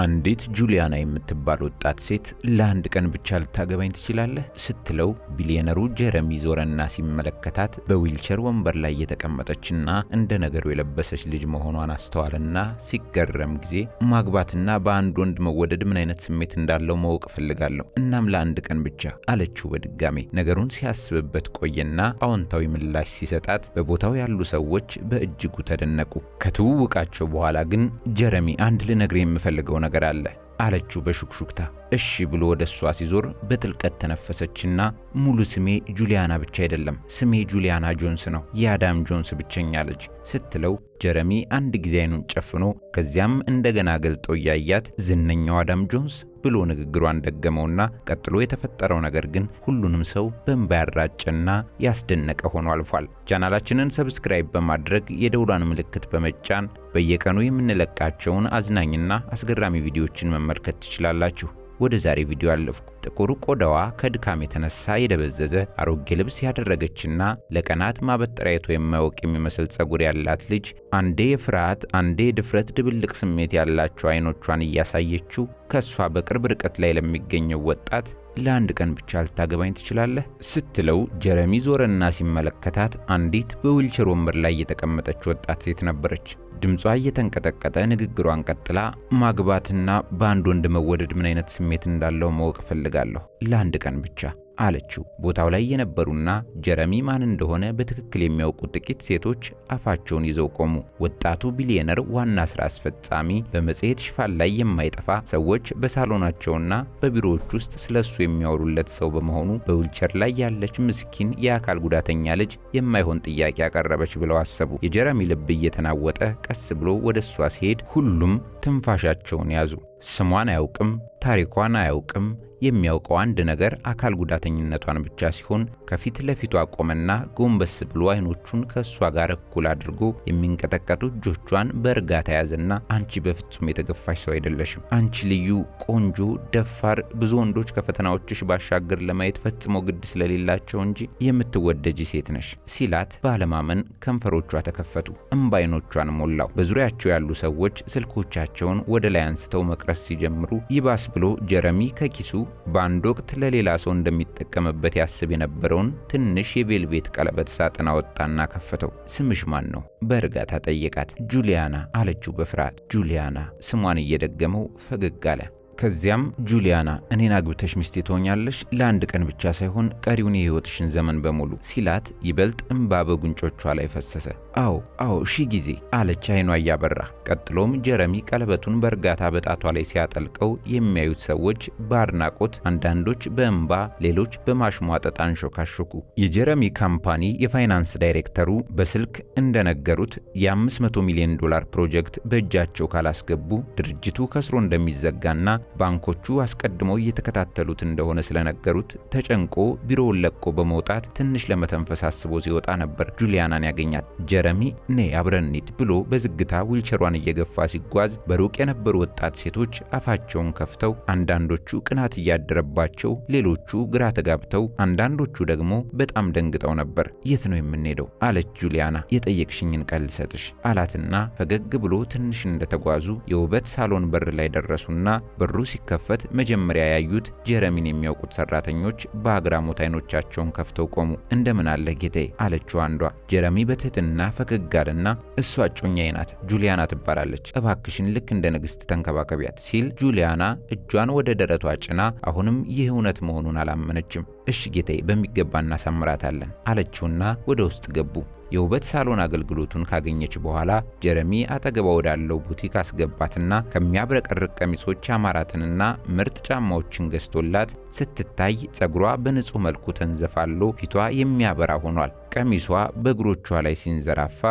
አንዲት ጁሊያና የምትባል ወጣት ሴት ለአንድ ቀን ብቻ ልታገባኝ ትችላለህ ስትለው ቢሊዮነሩ ጀረሚ ዞረና ሲመለከታት በዊልቸር ወንበር ላይ የተቀመጠችና እንደ ነገሩ የለበሰች ልጅ መሆኗን አስተዋልና ሲገረም ጊዜ ማግባትና በአንድ ወንድ መወደድ ምን አይነት ስሜት እንዳለው ማወቅ እፈልጋለሁ፣ እናም ለአንድ ቀን ብቻ አለችው በድጋሜ። ነገሩን ሲያስብበት ቆየና አዎንታዊ ምላሽ ሲሰጣት በቦታው ያሉ ሰዎች በእጅጉ ተደነቁ። ከትውውቃቸው በኋላ ግን ጀረሚ አንድ ልነግርህ የምፈልገው ነገር አለ አለችው በሹክሹክታ። እሺ ብሎ ወደ እሷ ሲዞር በጥልቀት ተነፈሰችና ሙሉ ስሜ ጁሊያና ብቻ አይደለም፣ ስሜ ጁሊያና ጆንስ ነው፣ የአዳም ጆንስ ብቸኛ ልጅ ስትለው ጀረሚ አንድ ጊዜ አይኑን ጨፍኖ ከዚያም እንደገና ገልጦ እያያት ዝነኛው አዳም ጆንስ ብሎ ንግግሯን ደገመውና ቀጥሎ የተፈጠረው ነገር ግን ሁሉንም ሰው በእንባ ያራጨና ያስደነቀ ሆኖ አልፏል። ቻናላችንን subscribe በማድረግ የደውሏን ምልክት በመጫን በየቀኑ የምንለቃቸውን አዝናኝና አስገራሚ ቪዲዮዎችን መመልከት ትችላላችሁ። ወደ ዛሬ ቪዲዮ አለፍኩ። ጥቁር ቆዳዋ ከድካም የተነሳ የደበዘዘ፣ አሮጌ ልብስ ያደረገችና ለቀናት ማበጠሪያ አይቶ የማያውቅ የሚመስል ጸጉር ያላት ልጅ አንዴ የፍርሃት አንዴ የድፍረት ድብልቅ ስሜት ያላቸው አይኖቿን እያሳየችው ከሷ በቅርብ ርቀት ላይ ለሚገኘው ወጣት ለአንድ ቀን ብቻ ልታገባኝ ትችላለህ ስትለው ጀረሚ ዞረና ሲመለከታት አንዲት በዊልቸር ወንበር ላይ የተቀመጠች ወጣት ሴት ነበረች። ድምጿ እየተንቀጠቀጠ ንግግሯን ቀጥላ ማግባትና በአንድ ወንድ መወደድ ምን አይነት ስሜት እንዳለው ማወቅ እፈልጋለሁ፣ ለአንድ ቀን ብቻ አለችው። ቦታው ላይ የነበሩና ጀረሚ ማን እንደሆነ በትክክል የሚያውቁ ጥቂት ሴቶች አፋቸውን ይዘው ቆሙ። ወጣቱ ቢሊዮነር ዋና ስራ አስፈጻሚ በመጽሔት ሽፋን ላይ የማይጠፋ፣ ሰዎች በሳሎናቸውና በቢሮዎች ውስጥ ስለሱ የሚያወሩለት ሰው በመሆኑ በዊልቸር ላይ ያለች ምስኪን የአካል ጉዳተኛ ልጅ የማይሆን ጥያቄ አቀረበች ብለው አሰቡ። የጀረሚ ልብ እየተናወጠ ቀስ ብሎ ወደ እሷ ሲሄድ ሁሉም ትንፋሻቸውን ያዙ። ስሟን አያውቅም፣ ታሪኳን አያውቅም። የሚያውቀው አንድ ነገር አካል ጉዳተኝነቷን ብቻ ሲሆን ከፊት ለፊቷ ቆመና ጎንበስ ብሎ አይኖቹን ከእሷ ጋር እኩል አድርጎ የሚንቀጠቀጡ እጆቿን በእርጋታ ያዘና አንቺ በፍጹም የተገፋሽ ሰው አይደለሽም። አንቺ ልዩ፣ ቆንጆ፣ ደፋር፣ ብዙ ወንዶች ከፈተናዎችሽ ባሻገር ለማየት ፈጽሞ ግድ ስለሌላቸው እንጂ የምትወደጂ ሴት ነሽ ሲላት ባለማመን ከንፈሮቿ ተከፈቱ። እምባ አይኖቿን ሞላው። በዙሪያቸው ያሉ ሰዎች ስልኮቻቸውን ወደ ላይ አንስተው መቅረጽ ሲጀምሩ ይባስ ብሎ ጀረሚ ከኪሱ በአንድ ወቅት ለሌላ ሰው እንደሚጠቀምበት ያስብ የነበረውን ትንሽ የ velvet ቀለበት ሳጥን አወጣና ከፈተው። ስምሽ ማን ነው? በእርጋታ ጠየቃት። ጁሊያና አለችው በፍርሃት። ጁሊያና ስሟን እየደገመው ፈገግ አለ። ከዚያም ጁሊያና እኔን አግብተሽ ሚስቴ ትሆኛለሽ፣ ለአንድ ቀን ብቻ ሳይሆን ቀሪውን የህይወትሽን ዘመን በሙሉ ሲላት ይበልጥ እምባ በጉንጮቿ ላይ ፈሰሰ። አዎ አዎ ሺህ ጊዜ አለች አይኗ እያበራ። ቀጥሎም ጀረሚ ቀለበቱን በእርጋታ በጣቷ ላይ ሲያጠልቀው የሚያዩት ሰዎች በአድናቆት፣ አንዳንዶች በእንባ፣ ሌሎች በማሽሟጠጥ አንሾካሾኩ። የጀረሚ company የፋይናንስ ዳይሬክተሩ በስልክ እንደነገሩት የ500 ሚሊዮን ዶላር ፕሮጀክት በእጃቸው ካላስገቡ ድርጅቱ ከስሮ እንደሚዘጋና ባንኮቹ አስቀድመው እየተከታተሉት እንደሆነ ስለነገሩት ተጨንቆ ቢሮውን ለቆ በመውጣት ትንሽ ለመተንፈስ አስቦ ሲወጣ ነበር ጁሊያናን ያገኛት። ጀረሚ ነይ አብረን እንሂድ ብሎ በዝግታ ዊልቸሯን እየገፋ ሲጓዝ በሩቅ የነበሩ ወጣት ሴቶች አፋቸውን ከፍተው፣ አንዳንዶቹ ቅናት እያደረባቸው፣ ሌሎቹ ግራ ተጋብተው፣ አንዳንዶቹ ደግሞ በጣም ደንግጠው ነበር። የት ነው የምንሄደው? አለች ጁሊያና። የጠየቅሽኝን ቃል ልሰጥሽ አላትና ፈገግ ብሎ ትንሽ እንደተጓዙ የውበት ሳሎን በር ላይ ደረሱና በሩ ሲከፈት መጀመሪያ ያዩት ጀረሚን የሚያውቁት ሰራተኞች በአግራሞት አይኖቻቸውን ከፍተው ቆሙ። እንደምን አለህ ጌታዬ አለችው አንዷ። ጀረሚ በትህትና ፈገግ አለና እሷ እጮኛዬ ናት፣ ጁሊያና ትባላለች፣ እባክሽን ልክ እንደ ንግስት ተንከባከቢያት ሲል ጁሊያና እጇን ወደ ደረቷ ጭና አሁንም ይህ እውነት መሆኑን አላመነችም። እሺ ጌታዬ በሚገባ እናሳምራታለን አለችውና ወደ ውስጥ ገቡ። የውበት ሳሎን አገልግሎቱን ካገኘች በኋላ ጀረሚ አጠገቧ ወዳለው ቡቲክ አስገባትና ከሚያብረቀርቅ ቀሚሶች ያማራትንና ምርጥ ጫማዎችን ገዝቶላት ስትታይ ጸጉሯ በንጹህ መልኩ ተንዘፋሎ ፊቷ የሚያበራ ሆኗል። ቀሚሷ በእግሮቿ ላይ ሲንዘራፋ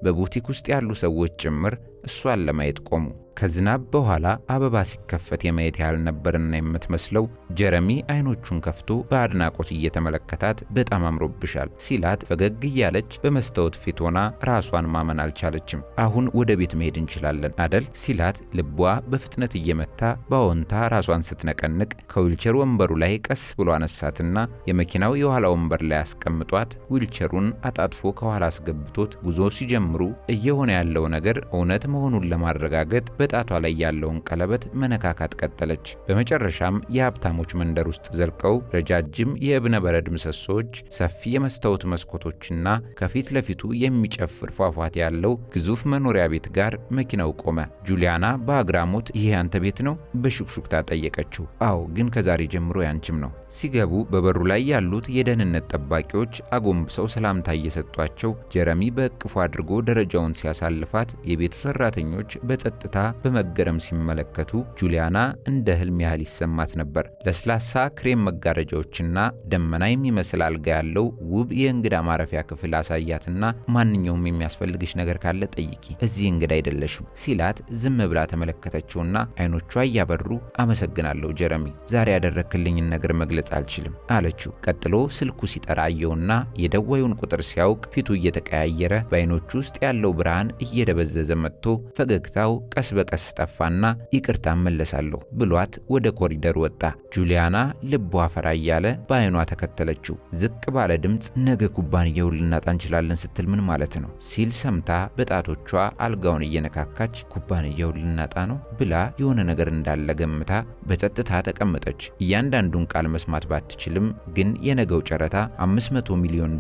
በቡቲክ ውስጥ ያሉ ሰዎች ጭምር እሷን ለማየት ቆሙ። ከዝናብ በኋላ አበባ ሲከፈት የማየት ያህል ነበርና የምትመስለው። ጀረሚ አይኖቹን ከፍቶ በአድናቆት እየተመለከታት በጣም አምሮብሻል ሲላት ፈገግ እያለች በመስታወት ፊት ሆና ራሷን ማመን አልቻለችም። አሁን ወደ ቤት መሄድ እንችላለን አደል ሲላት ልቧ በፍጥነት እየመታ በአዎንታ ራሷን ስትነቀንቅ ከዊልቸር ወንበሩ ላይ ቀስ ብሎ አነሳትና የመኪናው የኋላ ወንበር ላይ አስቀምጧት ዊልቸሩን አጣጥፎ ከኋላ አስገብቶት ጉዞ ሲጀምሩ እየሆነ ያለው ነገር እውነት መሆኑን ለማረጋገጥ በጣቷ ላይ ያለውን ቀለበት መነካካት ቀጠለች። በመጨረሻም የሀብታሞች መንደር ውስጥ ዘልቀው ረጃጅም የእብነ በረድ ምሰሶዎች፣ ሰፊ የመስታወት መስኮቶችና ከፊት ለፊቱ የሚጨፍር ፏፏቴ ያለው ግዙፍ መኖሪያ ቤት ጋር መኪናው ቆመ። ጁሊያና በአግራሞት ይሄ ያንተ ቤት ነው? በሹክሹክታ ጠየቀችው። አዎ፣ ግን ከዛሬ ጀምሮ ያንቺም ነው። ሲገቡ በበሩ ላይ ያሉት የደህንነት ጠባቂዎች አጎንብሰው ሰላምታ እየሰጧቸው ጀረሚ በእቅፉ አድርጎ ደረጃውን ሲያሳልፋት የቤቱ ሰራተኞች በጸጥታ በመገረም ሲመለከቱ ጁሊያና እንደ ህልም ያህል ይሰማት ነበር። ለስላሳ ክሬም መጋረጃዎችና ደመና የሚመስል አልጋ ያለው ውብ የእንግዳ ማረፊያ ክፍል አሳያትና ማንኛውም የሚያስፈልግሽ ነገር ካለ ጠይቂ፣ እዚህ እንግዳ አይደለሽም ሲላት ዝም ብላ ተመለከተችውና አይኖቿ እያበሩ አመሰግናለሁ ጀረሚ፣ ዛሬ ያደረክልኝን ነገር መግለጽ አልችልም አለችው። ቀጥሎ ስልኩ ሲጠራ አየውና የደዋዩን ቁጥር ሲያውቅ ፊቱ እየተቀያየረ በአይኖቹ ውስጥ ያለው ብርሃን እየደበዘዘ መጥቶ ፈገግታው ቀስ በቀስ ጠፋና ይቅርታ እመለሳለሁ ብሏት ወደ ኮሪደር ወጣ። ጁሊያና ልቧ ፈራ እያለ በአይኗ ተከተለችው። ዝቅ ባለ ድምፅ ነገ ኩባንያውን ልናጣ እንችላለን ስትል ምን ማለት ነው ሲል ሰምታ በጣቶቿ አልጋውን እየነካካች ኩባንያውን ልናጣ ነው ብላ የሆነ ነገር እንዳለ ገምታ በጸጥታ ተቀመጠች። እያንዳንዱን ቃል መስማት ባትችልም ግን የነገው ጨረታ $500 ሚሊዮን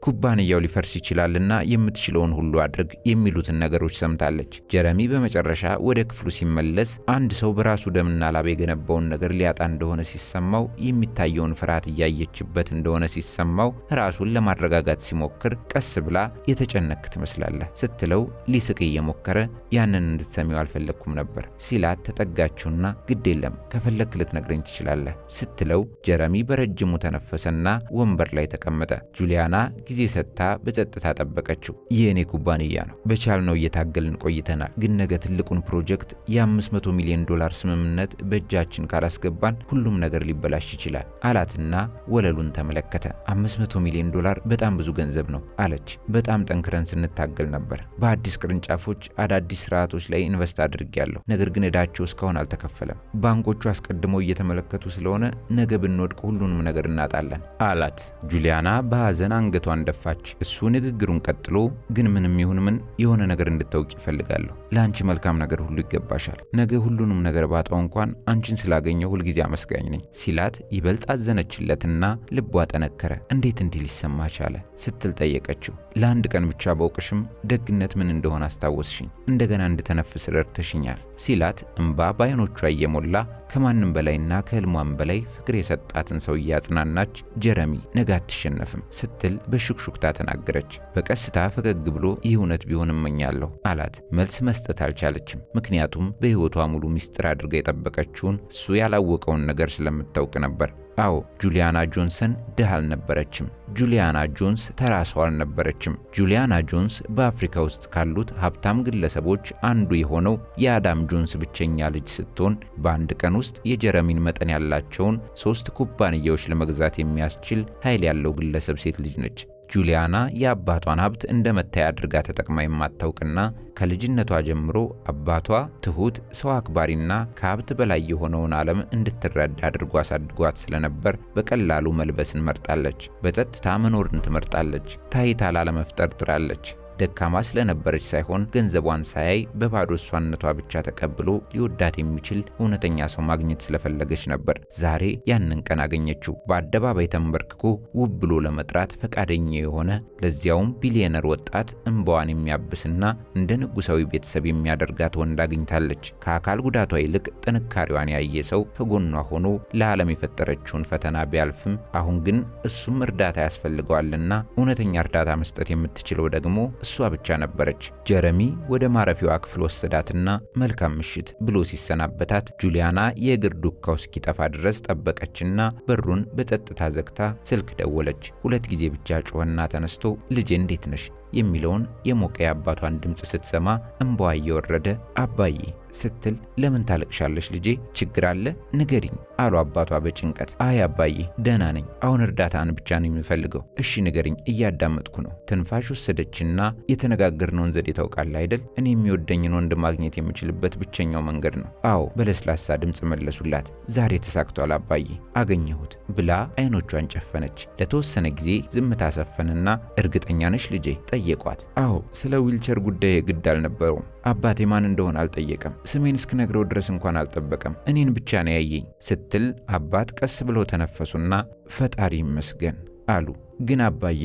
ኩባንያው ሊፈርስ ይችላልና የምትችለውን ሁሉ አድርግ የሚሉትን ነገሮች ሰምታለች። ጀረሚ በመጨረሻ ወደ ክፍሉ ሲመለስ አንድ ሰው በራሱ ደምና ላብ የገነባውን ነገር ሊያጣ እንደሆነ ሲሰማው የሚታየውን ፍርሃት እያየችበት እንደሆነ ሲሰማው ራሱን ለማረጋጋት ሲሞክር ቀስ ብላ የተጨነክ ትመስላለህ ስትለው ሊስቅ እየሞከረ ያንን እንድትሰሚው አልፈለግኩም ነበር ሲላት ተጠጋችውና ግድ የለም ከፈለክ ልትነግረኝ ትችላለህ ስትለው ጀረሚ በረጅሙ ተነፈሰና ወንበር ላይ ተቀመጠ። ጁሊያና ጊዜ ሰጥታ በጸጥታ ጠበቀችው። የኔ ኩባንያ ነው፣ በቻልነው እየታገልን ቆይተናል። ግን ነገ ትልቁን ፕሮጀክት የ$500 ሚሊዮን ስምምነት በእጃችን ካላስገባን ሁሉም ነገር ሊበላሽ ይችላል አላትና ወለሉን ተመለከተ። $500 ሚሊዮን በጣም ብዙ ገንዘብ ነው አለች። በጣም ጠንክረን ስንታገል ነበር። በአዲስ ቅርንጫፎች፣ አዳዲስ ስርዓቶች ላይ ኢንቨስት አድርጌያለሁ። ነገር ግን እዳቸው እስካሁን አልተከፈለም። ባንኮቹ አስቀድመው እየተመለከቱ ስለሆነ ነገ ብንወድቅ ሁሉንም ነገር እናጣለን አላት። ጁሊያና በሐዘን አንገቷን ደፋች። እሱ ንግግሩን ቀጥሎ ግን ምንም ይሁን ምን የሆነ ነገር እንድታውቂ እፈልጋለሁ። ለአንቺ መልካም ነገር ሁሉ ይገባሻል። ነገ ሁሉንም ነገር ባጣው እንኳን አንቺን ስላገኘው ሁልጊዜ አመስጋኝ ነኝ ሲላት ይበልጥ አዘነችለትና ልቧ ጠነከረ። እንዴት እንዲህ ሊሰማ ቻለ ስትል ጠየቀችው። ለአንድ ቀን ብቻ ባውቅሽም ደግነት ምን እንደሆነ አስታወስሽኝ። እንደገና እንድተነፍስ ረድተሽኛል ሲላት እንባ በዓይኖቿ እየሞላ ከማንም በላይና ከህልሟም በላይ ፍቅር የሰጣትን ሰው እያጽናናች ጀረሚ ነገ አትሸነፍም ስትል በሹክሹክታ ተናገረች። በቀስታ ፈገግ ብሎ ይህ እውነት ቢሆን እመኛለሁ አላት። መልስ መስጠት አልቻለችም። ምክንያቱም በህይወቷ ሙሉ ሚስጥር አድርጋ የጠበቀችውን እሱ ያላወቀውን ነገር ስለምታውቅ ነበር። አዎ ጁሊያና ጆንሰን ድሃ አልነበረችም። ጁሊያና ጆንስ ተራ ሰው አልነበረችም። ጁሊያና ጆንስ በአፍሪካ ውስጥ ካሉት ሀብታም ግለሰቦች አንዱ የሆነው የአዳም ጆንስ ብቸኛ ልጅ ስትሆን በአንድ ቀን ውስጥ የጀረሚን መጠን ያላቸውን 3 ኩባንያዎች ለመግዛት የሚያስችል ኃይል ያለው ግለሰብ ሴት ልጅ ነች። ጁሊያና የአባቷን ሀብት እንደ መታያ አድርጋ ተጠቅማ የማታውቅና ከልጅነቷ ጀምሮ አባቷ ትሁት፣ ሰው አክባሪና ከሀብት በላይ የሆነውን ዓለም እንድትረዳ አድርጎ አሳድጓት ስለነበር በቀላሉ መልበስን መርጣለች። በጸጥታ መኖርን ትመርጣለች። ታይታ ላለመፍጠር ጥራለች። ደካማ ስለነበረች ሳይሆን ገንዘቧን ሳያይ በባዶ እሷነቷ ብቻ ተቀብሎ ሊወዳት የሚችል እውነተኛ ሰው ማግኘት ስለፈለገች ነበር። ዛሬ ያንን ቀን አገኘችው። በአደባባይ ተንበርክኮ ውብ ብሎ ለመጥራት ፈቃደኛ የሆነ ለዚያውም ቢሊየነር ወጣት እንባዋን የሚያብስና እንደ ንጉሳዊ ቤተሰብ የሚያደርጋት ወንድ አግኝታለች። ከአካል ጉዳቷ ይልቅ ጥንካሬዋን ያየ ሰው ከጎኗ ሆኖ ለዓለም የፈጠረችውን ፈተና ቢያልፍም አሁን ግን እሱም እርዳታ ያስፈልገዋልና እውነተኛ እርዳታ መስጠት የምትችለው ደግሞ እሷ ብቻ ነበረች። ጀረሚ ወደ ማረፊያዋ ክፍል ወሰዳትና መልካም ምሽት ብሎ ሲሰናበታት ጁሊያና የእግር ዱካው እስኪጠፋ ድረስ ጠበቀችና በሩን በጸጥታ ዘግታ ስልክ ደወለች። 2 ጊዜ ብቻ ጮኸና ተነስቶ ልጄ እንዴት ነሽ የሚለውን የሞቀ የአባቷን ድምፅ ስትሰማ እንባዋ እየወረደ አባዬ ስትል ለምን ታለቅሻለሽ ልጄ? ችግር አለ? ንገሪኝ አሉ አባቷ በጭንቀት። አይ አባዬ ደህና ነኝ፣ አሁን እርዳታን ብቻ ነው የምፈልገው። እሺ ንገሪኝ፣ እያዳመጥኩ ነው። ትንፋሽ ወሰደችና የተነጋገርነውን ዘዴ ታውቃለህ አይደል? እኔ የሚወደኝን ወንድ ማግኘት የምችልበት ብቸኛው መንገድ ነው። አዎ በለስላሳ ድምፅ መለሱላት። ዛሬ ተሳክቷል አባዬ፣ አገኘሁት ብላ አይኖቿን ጨፈነች። ለተወሰነ ጊዜ ዝምታ ሰፈንና እርግጠኛ ነሽ ልጄ ጠየቋት። አዎ፣ ስለ ዊልቸር ጉዳይ ግድ አልነበረውም። አባቴ ማን እንደሆነ አልጠየቀም። ስሜን እስክነግረው ድረስ እንኳን አልጠበቀም። እኔን ብቻ ነው ያየኝ ስትል አባት ቀስ ብለው ተነፈሱና ፈጣሪ ይመስገን አሉ። ግን አባዬ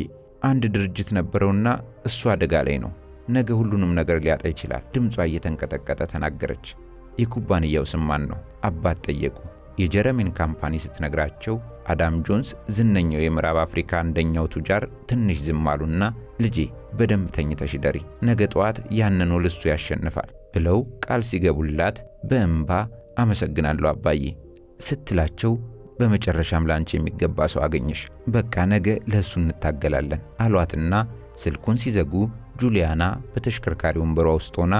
አንድ ድርጅት ነበረውና እሱ አደጋ ላይ ነው። ነገ ሁሉንም ነገር ሊያጣ ይችላል። ድምጿ እየተንቀጠቀጠ ተናገረች። የኩባንያው ስም ማን ነው? አባት ጠየቁ። የጀረሚን company ስትነግራቸው አዳም ጆንስ ዝነኛው የምዕራብ አፍሪካ አንደኛው ቱጃር ትንሽ ዝም አሉና ልጄ በደንብ ተኝተሽ እደሪ፣ ነገ ጠዋት ያንን ውል እሱ ያሸንፋል ብለው ቃል ሲገቡላት በእንባ አመሰግናለሁ አባዬ ስትላቸው በመጨረሻም ላንቺ የሚገባ ሰው አገኘሽ፣ በቃ ነገ ለእሱ እንታገላለን አሏትና ስልኩን ሲዘጉ ጁሊያና በተሽከርካሪ ወንበሯ ውስጥ ሆና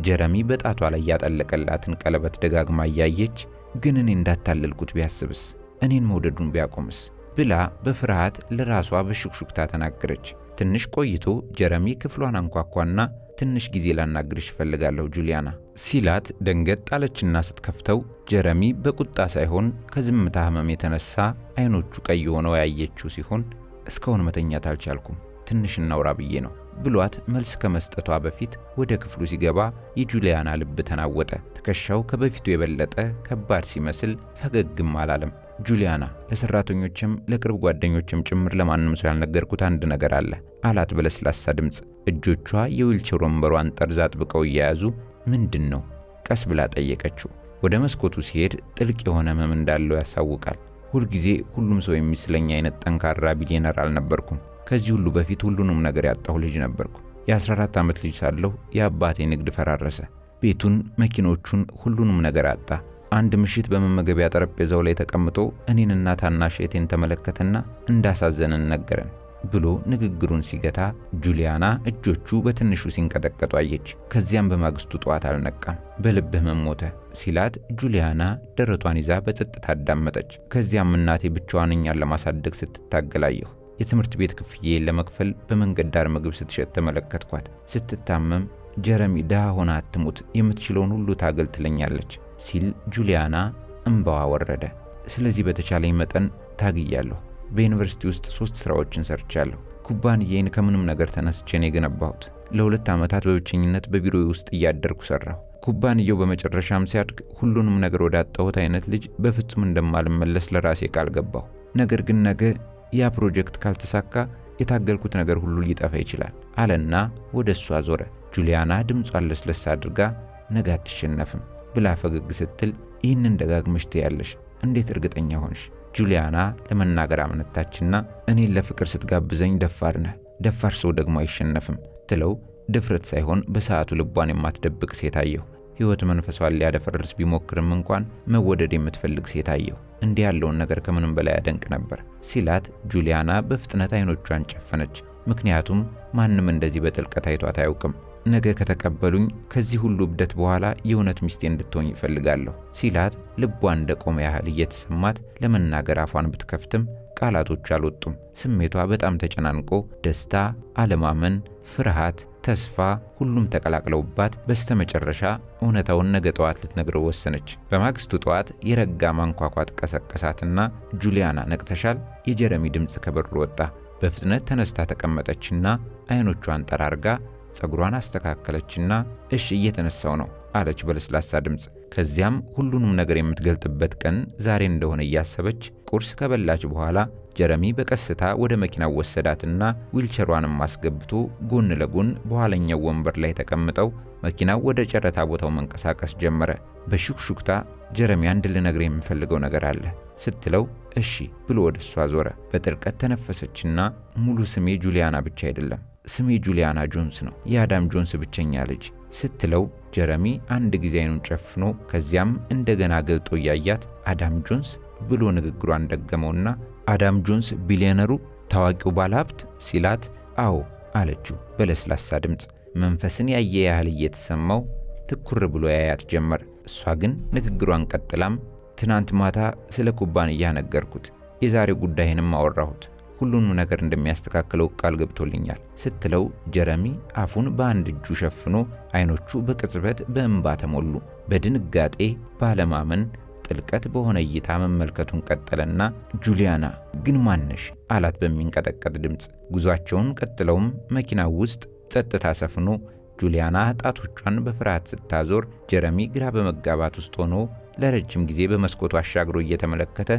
ጀረሚ በጣቷ ላይ ያጠለቀላትን ቀለበት ደጋግማ እያየች ግን እኔ እንዳታለልኩት ቢያስብስ፣ እኔን መውደዱን ቢያቆምስ ብላ በፍርሃት ለራሷ በሹክሹክታ ተናገረች። ትንሽ ቆይቶ ጀረሚ ክፍሏን አንኳኳና ትንሽ ጊዜ ላናግርሽ እፈልጋለሁ ጁሊያና ሲላት ደንገጥ አለችና ስትከፍተው ጀረሚ በቁጣ ሳይሆን ከዝምታ ሕመም የተነሳ አይኖቹ ቀይ ሆነው ያየችው ሲሆን እስካሁን መተኛት አልቻልኩም፣ ትንሽ እናውራ ብዬ ነው ብሏት መልስ ከመስጠቷ በፊት ወደ ክፍሉ ሲገባ የጁሊያና ልብ ተናወጠ። ትከሻው ከበፊቱ የበለጠ ከባድ ሲመስል ፈገግም አላለም። ጁሊያና፣ ለሰራተኞችም ለቅርብ ጓደኞችም ጭምር ለማንም ሰው ያልነገርኩት አንድ ነገር አለ አላት በለስላሳ ድምፅ። እጆቿ የዊልቸር ወንበሯን ጠርዝ አጥብቀው እየያዙ ምንድን ነው ቀስ ብላ ጠየቀችው። ወደ መስኮቱ ሲሄድ ጥልቅ የሆነ ህመም እንዳለው ያሳውቃል። ሁልጊዜ ሁሉም ሰው የሚስለኝ አይነት ጠንካራ ቢሊዮነር አልነበርኩም። ከዚህ ሁሉ በፊት ሁሉንም ነገር ያጣሁ ልጅ ነበርኩ። የ14 ዓመት ልጅ ሳለሁ የአባቴ ንግድ ፈራረሰ። ቤቱን፣ መኪኖቹን፣ ሁሉንም ነገር አጣ። አንድ ምሽት በመመገቢያ ጠረጴዛው ላይ ተቀምጦ እኔንና ታናሽ እህቴን ተመለከተና እንዳሳዘነን ነገረን ብሎ ንግግሩን ሲገታ ጁሊያና እጆቹ በትንሹ ሲንቀጠቀጡ አየች። ከዚያም በማግስቱ ጠዋት አልነቃም፣ በልብ ህመም ሞተ ሲላት ጁሊያና ደረቷን ይዛ በጸጥታ አዳመጠች። ከዚያም እናቴ ብቻዋን እኛን ለማሳደግ ስትታገል አየሁ። የትምህርት ቤት ክፍያዬን ለመክፈል በመንገድ ዳር ምግብ ስትሸጥ ተመለከትኳት። ስትታመም ጀረሚ ድሃ ሆና አትሙት፣ የምትችለውን ሁሉ ታገል ትለኛለች ሲል ጁሊያና እምባዋ ወረደ። ስለዚህ በተቻለኝ መጠን ታግያለሁ። በዩኒቨርሲቲ ውስጥ 3 ስራዎችን ሰርቻለሁ። ኩባንያዬን ከምንም ነገር ተነስቼ ነው የገነባሁት። ለ2 ዓመታት በብቸኝነት በቢሮዬ ውስጥ እያደርኩ ሰራሁ። ኩባንያው በመጨረሻም ሲያድግ ሁሉንም ነገር ወዳጣሁት አይነት ልጅ በፍጹም እንደማልመለስ ለራሴ ቃል ገባሁ። ነገር ግን ነገ ያ ፕሮጀክት ካልተሳካ የታገልኩት ነገር ሁሉ ሊጠፋ ይችላል አለና ወደ እሷ ዞረ። ጁሊያና ድምጿን ለስለስ አድርጋ ነገ አትሸነፍም ብላ ፈገግ ስትል ይህንን ደጋግመሽ ትያለሽ፣ እንዴት እርግጠኛ ሆንሽ? ጁሊያና ለመናገር አመነታችና እኔን ለፍቅር ስትጋብዘኝ ደፋር ነህ፣ ደፋር ሰው ደግሞ አይሸነፍም ትለው ድፍረት ሳይሆን በሰዓቱ ልቧን የማትደብቅ ሴት አየሁ። ሕይወት መንፈሷን ሊያደፈርስ ቢሞክርም እንኳን መወደድ የምትፈልግ ሴት አየሁ። እንዲህ ያለውን ነገር ከምንም በላይ አደንቅ ነበር ሲላት ጁሊያና በፍጥነት አይኖቿን ጨፈነች። ምክንያቱም ማንም እንደዚህ በጥልቀት አይቷት አያውቅም። ነገ ከተቀበሉኝ ከዚህ ሁሉ እብደት በኋላ የእውነት ሚስቴ እንድትሆኝ እፈልጋለሁ ሲላት ልቧ እንደቆመ ያህል እየተሰማት ለመናገር አፏን ብትከፍትም ቃላቶች አልወጡም። ስሜቷ በጣም ተጨናንቆ ደስታ፣ አለማመን፣ ፍርሃት፣ ተስፋ ሁሉም ተቀላቅለውባት በስተመጨረሻ እውነታውን ነገ ጠዋት ልትነግረው ወሰነች። በማግስቱ ጠዋት የረጋ ማንኳኳት ቀሰቀሳትና ጁሊያና ነቅተሻል? የጀረሚ ድምፅ ከበሩ ወጣ። በፍጥነት ተነስታ ተቀመጠችና አይኖቿን ጠራርጋ ጸጉሯን አስተካከለችና እሺ እየተነሳው ነው አለች በለስላሳ ድምፅ። ከዚያም ሁሉንም ነገር የምትገልጥበት ቀን ዛሬ እንደሆነ እያሰበች ቁርስ ከበላች በኋላ ጀረሚ በቀስታ ወደ መኪናው ወሰዳትና ዊልቸሯንም አስገብቶ ጎን ለጎን በኋለኛው ወንበር ላይ ተቀምጠው መኪናው ወደ ጨረታ ቦታው መንቀሳቀስ ጀመረ። በሹክሹክታ ጀረሚ አንድ ልነግርህ የምፈልገው ነገር አለ ስትለው እሺ ብሎ ወደ እሷ ዞረ። በጥልቀት ተነፈሰችና ሙሉ ስሜ ጁሊያና ብቻ አይደለም፣ ስሜ ጁሊያና ጆንስ ነው፣ የአዳም ጆንስ ብቸኛ ልጅ ስትለው ጀረሚ አንድ ጊዜ አይኑን ጨፍኖ ከዚያም እንደገና ገልጦ እያያት አዳም ጆንስ ብሎ ንግግሯን ደገመውና አዳም ጆንስ ቢሊዮነሩ ታዋቂው ባለሀብት ሲላት አዎ አለችው በለስላሳ ድምፅ። መንፈስን ያየ ያህል እየተሰማው ትኩር ብሎ ያያት ጀመር። እሷ ግን ንግግሯን ቀጥላም ትናንት ማታ ስለ ኩባንያ ነገርኩት፣ የዛሬው ጉዳይንም አወራሁት፣ ሁሉንም ነገር እንደሚያስተካክለው ቃል ገብቶልኛል ስትለው ጀረሚ አፉን በአንድ እጁ ሸፍኖ አይኖቹ በቅጽበት በእንባ ተሞሉ። በድንጋጤ ባለማመን ጥልቀት በሆነ እይታ መመልከቱን ቀጠለና ጁሊያና ግን ማነሽ አላት በሚንቀጠቀጥ ድምፅ። ጉዟቸውን ቀጥለውም መኪናው ውስጥ ጸጥታ ሰፍኖ ጁሊያና ጣቶቿን በፍርሃት ስታዞር ጀረሚ ግራ በመጋባት ውስጥ ሆኖ ለረጅም ጊዜ በመስኮቱ አሻግሮ እየተመለከተ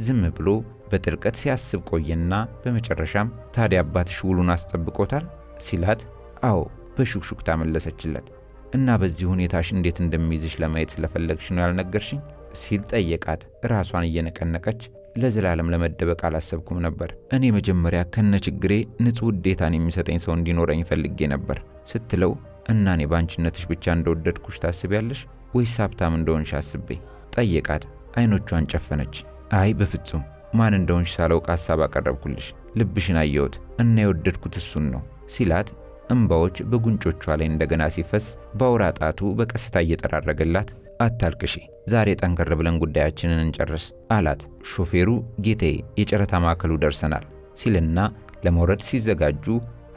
ዝም ብሎ በጥልቀት ሲያስብ ቆየና በመጨረሻም ታዲያ አባትሽ ውሉን አስጠብቆታል ሲላት አዎ በሹክሹክታ መለሰችለት። እና በዚህ ሁኔታሽ እንዴት እንደሚይዝሽ ለማየት ስለፈለግሽ ነው ያልነገርሽኝ ሲል ጠየቃት። ራሷን እየነቀነቀች ለዘላለም ለመደበቅ አላሰብኩም ነበር። እኔ መጀመሪያ ከነ ችግሬ ንጹህ ውዴታን የሚሰጠኝ ሰው እንዲኖረኝ ፈልጌ ነበር ስትለው እና እኔ ባንቺነትሽ ብቻ እንደወደድኩሽ ታስቢያለሽ ወይስ ሀብታም እንደሆንሽ አስቤ ጠየቃት። አይኖቿን ጨፈነች። አይ በፍጹም ማን እንደሆንሽ ሳላውቅ ሀሳብ አቀረብኩልሽ፣ ልብሽን አየሁት እና የወደድኩት እሱን ነው ሲላት እንባዎች በጉንጮቿ ላይ እንደገና ሲፈስ በአውራ ጣቱ በቀስታ እየጠራረገላት አታልቅሺ፣ ዛሬ ጠንከር ብለን ጉዳያችንን እንጨርስ አላት። ሾፌሩ ጌታዬ፣ የጨረታ ማዕከሉ ደርሰናል ሲልና ለመውረድ ሲዘጋጁ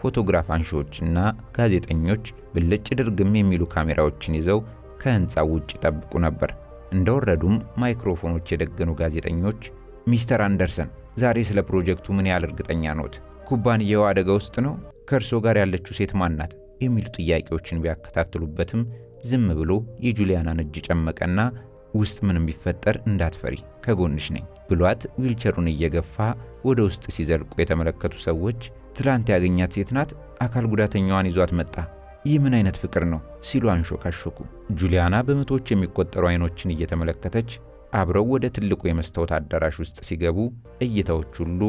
ፎቶግራፍ አንሺዎችና ጋዜጠኞች ብልጭ ድርግም የሚሉ ካሜራዎችን ይዘው ከህንፃው ውጭ ይጠብቁ ነበር። እንደወረዱም ማይክሮፎኖች የደገኑ ጋዜጠኞች ሚስተር አንደርሰን ዛሬ ስለ ፕሮጀክቱ ምን ያህል እርግጠኛ ኖት? ኩባንያው አደጋ ውስጥ ነው? ከእርሶ ጋር ያለችው ሴት ማን ናት? የሚሉ ጥያቄዎችን ቢያከታትሉበትም ዝም ብሎ የጁሊያናን እጅ ጨመቀና ውስጥ ምንም ቢፈጠር እንዳትፈሪ ከጎንሽ ነኝ ብሏት ዊልቸሩን እየገፋ ወደ ውስጥ ሲዘልቁ የተመለከቱ ሰዎች ትላንት ያገኛት ሴት ናት፣ አካል ጉዳተኛዋን ይዟት መጣ፣ ይህ ምን አይነት ፍቅር ነው ሲሉ አንሾካሾኩ። ጁሊያና በመቶዎች የሚቆጠሩ አይኖችን እየተመለከተች አብረው ወደ ትልቁ የመስታወት አዳራሽ ውስጥ ሲገቡ እይታዎች ሁሉ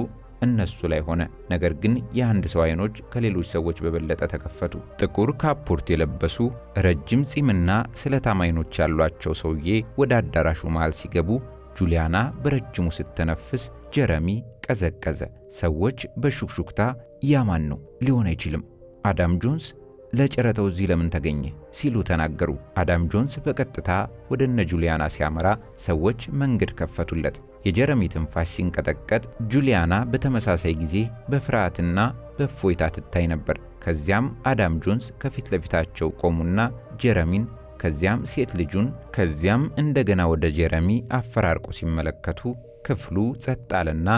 እነሱ ላይ ሆነ። ነገር ግን የአንድ ሰው አይኖች ከሌሎች ሰዎች በበለጠ ተከፈቱ። ጥቁር ካፖርት የለበሱ ረጅም ጺምና ስለታም አይኖች ያሏቸው ሰውዬ ወደ አዳራሹ መሃል ሲገቡ ጁሊያና በረጅሙ ስትተነፍስ ጀረሚ ቀዘቀዘ። ሰዎች በሹክሹክታ ያ ማን ነው? ሊሆን አይችልም፣ አዳም ጆንስ ለጨረታው እዚህ ለምን ተገኘ ሲሉ ተናገሩ። አዳም ጆንስ በቀጥታ ወደ እነ ጁሊያና ሲያመራ ሰዎች መንገድ ከፈቱለት። የጀረሚ ትንፋሽ ሲንቀጠቀጥ ጁሊያና በተመሳሳይ ጊዜ በፍርሃትና በእፎይታ ትታይ ነበር። ከዚያም አዳም ጆንስ ከፊት ለፊታቸው ቆሙና ጀረሚን፣ ከዚያም ሴት ልጁን፣ ከዚያም እንደገና ወደ ጀረሚ አፈራርቆ ሲመለከቱ ክፍሉ ጸጥ አለና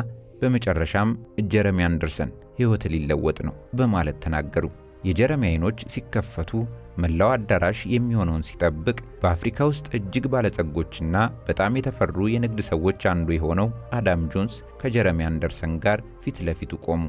በመጨረሻም ጀረሚ አንደርሰን ሕይወት ሊለወጥ ነው በማለት ተናገሩ። የጀረሚ አይኖች ሲከፈቱ መላው አዳራሽ የሚሆነውን ሲጠብቅ በአፍሪካ ውስጥ እጅግ ባለጸጎችና በጣም የተፈሩ የንግድ ሰዎች አንዱ የሆነው አዳም ጆንስ ከጀረሚ አንደርሰን ጋር ፊት ለፊቱ ቆሙ።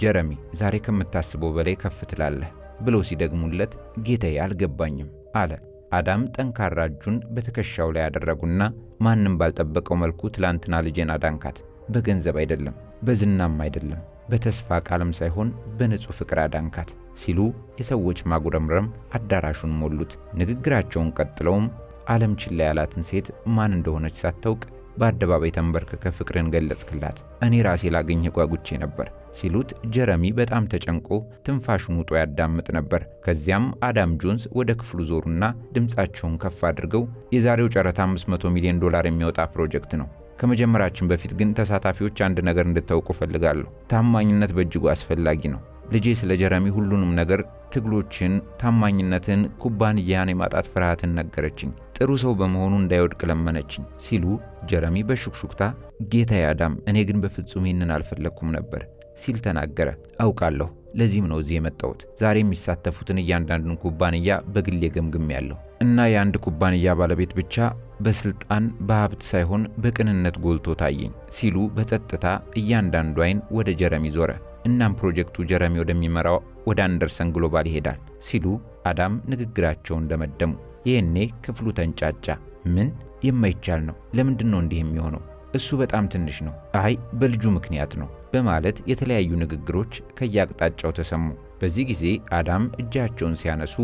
ጀረሚ ዛሬ ከምታስበው በላይ ከፍ ትላለህ ብለው ሲደግሙለት ጌታዬ አልገባኝም አለ። አዳም ጠንካራ እጁን በትከሻው ላይ ያደረጉና ማንም ባልጠበቀው መልኩ ትላንትና ልጄን አዳንካት፣ በገንዘብ አይደለም፣ በዝናም አይደለም፣ በተስፋ ቃልም ሳይሆን በንጹህ ፍቅር አዳንካት ሲሉ የሰዎች ማጉረምረም አዳራሹን ሞሉት። ንግግራቸውን ቀጥለውም ዓለም ችላ ያላትን ሴት ማን እንደሆነች ሳታውቅ በአደባባይ ተንበርክከ ፍቅርን ገለጽክላት፣ እኔ ራሴ ላገኝህ ጓጉቼ ነበር ሲሉት ጀረሚ በጣም ተጨንቆ ትንፋሹን ውጦ ያዳምጥ ነበር። ከዚያም አዳም ጆንስ ወደ ክፍሉ ዞሩና ድምፃቸውን ከፍ አድርገው የዛሬው ጨረታ $500 ሚሊዮን የሚወጣ ፕሮጀክት ነው። ከመጀመራችን በፊት ግን ተሳታፊዎች አንድ ነገር እንድታውቁ እፈልጋለሁ። ታማኝነት በእጅጉ አስፈላጊ ነው። ልጄ ስለ ጀረሚ ሁሉንም ነገር፣ ትግሎችን፣ ታማኝነትን፣ ኩባንያን የማጣት ፍርሃትን ነገረችኝ። ጥሩ ሰው በመሆኑ እንዳይወድቅ ለመነችኝ ሲሉ ጀረሚ በሹክሹክታ ጌታዬ አዳም፣ እኔ ግን በፍጹም ይህንን አልፈለግኩም ነበር ሲል ተናገረ። አውቃለሁ፣ ለዚህም ነው እዚህ የመጣሁት። ዛሬ የሚሳተፉትን እያንዳንዱን ኩባንያ በግሌ ገምግሜያለሁ እና የአንድ ኩባንያ ባለቤት ብቻ በስልጣን በሀብት ሳይሆን በቅንነት ጎልቶ ታየኝ ሲሉ በጸጥታ እያንዳንዱ አይን ወደ ጀረሚ ዞረ። እናም ፕሮጀክቱ ጀረሚ ወደሚመራው ወደ አንደርሰን ግሎባል ይሄዳል ሲሉ አዳም ንግግራቸውን ደመደሙ። ይህኔ ክፍሉ ተንጫጫ። ምን የማይቻል ነው? ለምንድን ነው እንዲህ የሚሆነው? እሱ በጣም ትንሽ ነው። አይ በልጁ ምክንያት ነው በማለት የተለያዩ ንግግሮች ከየአቅጣጫው ተሰሙ። በዚህ ጊዜ አዳም እጃቸውን ሲያነሱ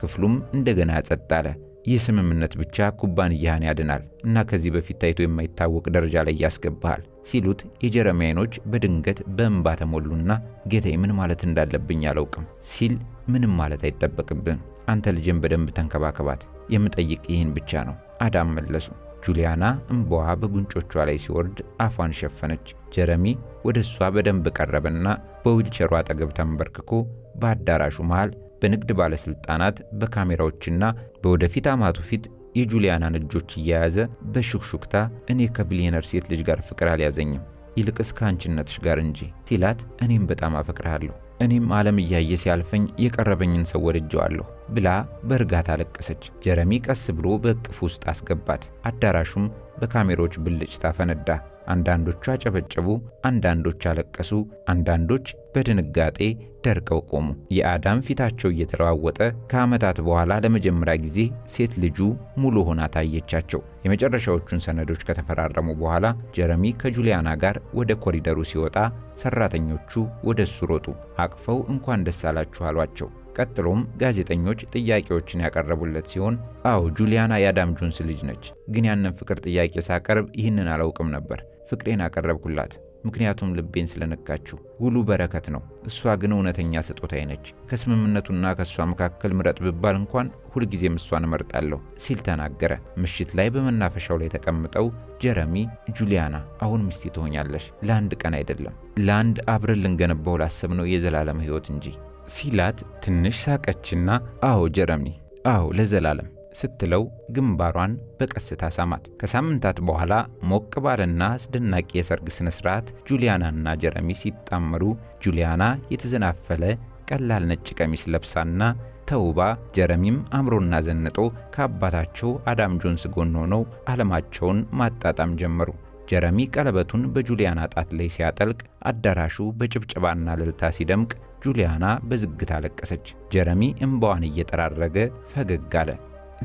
ክፍሉም እንደገና ጸጥ አለ። ይህ ስምምነት ብቻ ኩባንያህን ያድናል እና ከዚህ በፊት ታይቶ የማይታወቅ ደረጃ ላይ ያስገባሃል ሲሉት የጀረሚ አይኖች በድንገት በእንባ ተሞሉና ጌታዬ ምን ማለት እንዳለብኝ አላውቅም ሲል ምንም ማለት አይጠበቅብህም፣ አንተ ልጅን በደንብ ተንከባከባት፣ የምጠይቅ ይህን ብቻ ነው አዳም መለሱ። ጁሊያና እንባዋ በጉንጮቿ ላይ ሲወርድ አፏን ሸፈነች። ጀረሚ ወደ እሷ በደንብ ቀረበና በዊልቸሩ አጠገብ ተንበርክኮ በአዳራሹ መሃል በንግድ ባለስልጣናት በካሜራዎችና በወደፊት አማቱ ፊት የጁሊያናን እጆች እየያዘ በሹክሹክታ እኔ ከቢሊየነር ሴት ልጅ ጋር ፍቅር አልያዘኝም፣ ይልቅስ ከአንቺነትሽ ጋር እንጂ ሲላት፣ እኔም በጣም አፈቅርሃለሁ፣ እኔም ዓለም እያየ ሲያልፈኝ የቀረበኝን ሰው ወድጄዋለሁ ብላ በእርጋታ አለቀሰች። ጀረሚ ቀስ ብሎ በእቅፍ ውስጥ አስገባት። አዳራሹም በካሜሮች ብልጭታ ፈነዳ። አንዳንዶቹ አጨበጨቡ፣ አንዳንዶች አለቀሱ፣ አንዳንዶች በድንጋጤ ደርቀው ቆሙ። የአዳም ፊታቸው እየተለዋወጠ ከዓመታት በኋላ ለመጀመሪያ ጊዜ ሴት ልጁ ሙሉ ሆና ታየቻቸው። የመጨረሻዎቹን ሰነዶች ከተፈራረሙ በኋላ ጀረሚ ከጁሊያና ጋር ወደ ኮሪደሩ ሲወጣ ሰራተኞቹ ወደ እሱ ሮጡ። አቅፈው እንኳን ደስ አላችሁ አሏቸው። ቀጥሎም ጋዜጠኞች ጥያቄዎችን ያቀረቡለት ሲሆን አዎ ጁሊያና የአዳም ጆንስ ልጅ ነች፣ ግን ያንን ፍቅር ጥያቄ ሳቀርብ ይህንን አላውቅም ነበር። ፍቅሬን አቀረብኩላት ምክንያቱም ልቤን ስለነካችው። ውሉ በረከት ነው፣ እሷ ግን እውነተኛ ስጦታዬ ነች። ከስምምነቱና ከእሷ መካከል ምረጥ ብባል እንኳን ሁልጊዜም እሷን እመርጣለሁ ሲል ተናገረ። ምሽት ላይ በመናፈሻው ላይ ተቀምጠው ጀረሚ ጁሊያና አሁን ሚስቴ ትሆኛለሽ፣ ለአንድ ቀን አይደለም፣ ለአንድ አብረን ልንገነባው ላሰብነው የዘላለም ሕይወት እንጂ ሲላት ትንሽ ሳቀችና አዎ ጀረሚ፣ አዎ ለዘላለም ስትለው ግንባሯን በቀስታ ሳማት። ከሳምንታት በኋላ ሞቅ ባለና አስደናቂ የሰርግ ስነ ስርዓት ጁሊያናና ጀረሚ ሲጣመሩ ጁሊያና የተዘናፈለ ቀላል ነጭ ቀሚስ ለብሳና ተውባ፣ ጀረሚም አምሮና ዘንጦ ከአባታቸው አዳም ጆንስ ጎን ሆነው ዓለማቸውን ማጣጣም ጀመሩ። ጀረሚ ቀለበቱን በጁሊያና ጣት ላይ ሲያጠልቅ አዳራሹ በጭብጨባና እልልታ ሲደምቅ ጁሊያና በዝግታ አለቀሰች። ጀረሚ እምባዋን እየጠራረገ ፈገግ አለ።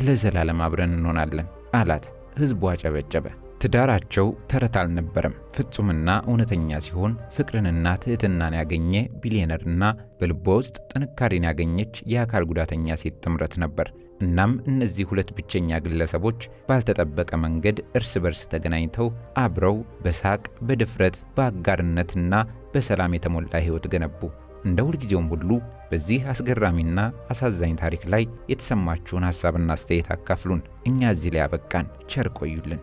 ለዘላለም አብረን እንሆናለን አላት። ሕዝቡ አጨበጨበ። ትዳራቸው ተረት አልነበረም። ፍጹምና እውነተኛ ሲሆን ፍቅርንና ትህትናን ያገኘ ቢሊየነርና በልቧ ውስጥ ጥንካሬን ያገኘች የአካል ጉዳተኛ ሴት ጥምረት ነበር። እናም እነዚህ ሁለት ብቸኛ ግለሰቦች ባልተጠበቀ መንገድ እርስ በርስ ተገናኝተው አብረው በሳቅ፣ በድፍረት፣ በአጋርነትና በሰላም የተሞላ ሕይወት ገነቡ። እንደ ሁልጊዜውም ሁሉ በዚህ አስገራሚና አሳዛኝ ታሪክ ላይ የተሰማችሁን ሐሳብና አስተያየት አካፍሉን። እኛ እዚህ ላይ አበቃን። ቸር ቆዩልን።